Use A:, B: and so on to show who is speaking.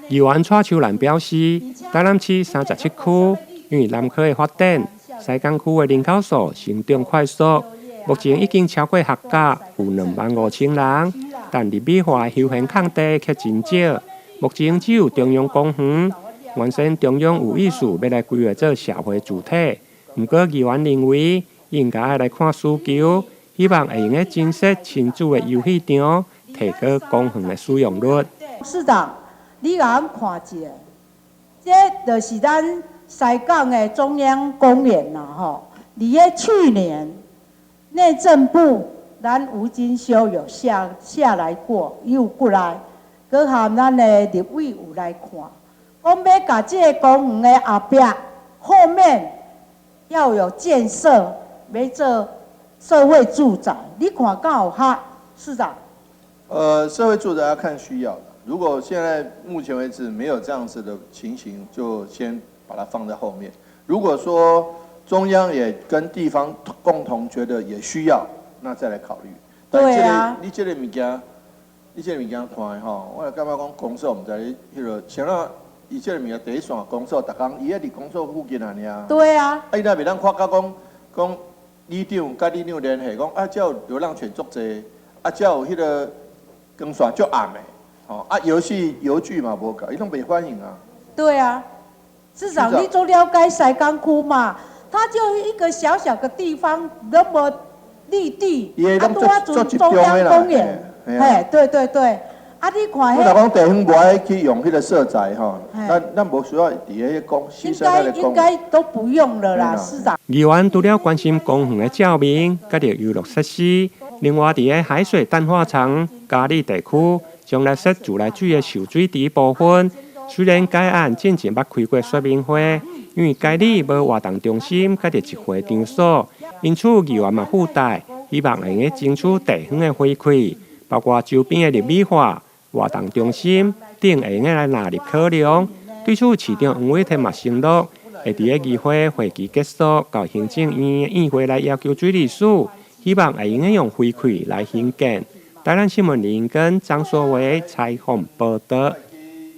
A: 議員蔡秋蘭表示，台南市37區因為南科的發展，西港區的人口數成長快速，目前已經超過學甲有25,000人，但入美化的休閒空地卻真少。目前只有中央公園，原先中央有意思欲來規劃做社會住宅，毋過議員認為應該愛來看需求，希望會用得增設親子的遊戲場，提高公園的使用率。
B: 市長，你共阮看一下，這就是咱西港的中央公園啦，吼！佇咧去年內政部，咱吳金修有下下來過，伊有過來，閣含咱的立委有來看，講欲共這个公園的後壁後面要有建設，欲做社會住宅，你看敢有合，市長？
C: 社會住宅要看需要的。如果現在目前為止沒有這樣子的情形，就先把它放在後面。如果說中央也跟地方共同覺得也需要，那再來考慮。
B: 對啊。
C: 你這个物件，你這个物件看的吼，我感覺講公所毋知咧彼个，像咱伊這个物件第一線公所，逐工伊咧佇公所附近爾爾。
B: 對啊。
C: 啊，伊若袂當看到講講里長佮里長聯繫，講啊，遮有流浪犬足濟，啊，遮有彼个光線足暗的，吼，啊，遊戲遊具嘛無夠，伊攏袂反應啊。
B: 對啊，市長，你足了解西港區嘛？它就一個小小的地方，那麼綠地，啊，拄仔陣中央公園，嘿，對對對，啊，你看彼。
C: 我若講地方無愛去用彼个社宅吼，咱咱無需要佇咧講，
B: 應該應該都不用了啦，市長。
A: 議員除了關心公園的照明，佮著遊樂設施，另外佇咧海水淡化廠嘉里地區，將來設自來水的受水池部分，雖然該案進前捌開過說明會，因為該里無活動中心，佮著集會場所，因此議員嘛附帶希望會用得爭取地方的回饋，包括周邊的綠美化、活動中心等會用得來納入考量。對此，市長黃偉哲嘛承諾，會佇咧議會會期結束，到行政院院會來要求水利署，希望會用得用回饋來興建。台南新聞林跟張碩偉採訪報導。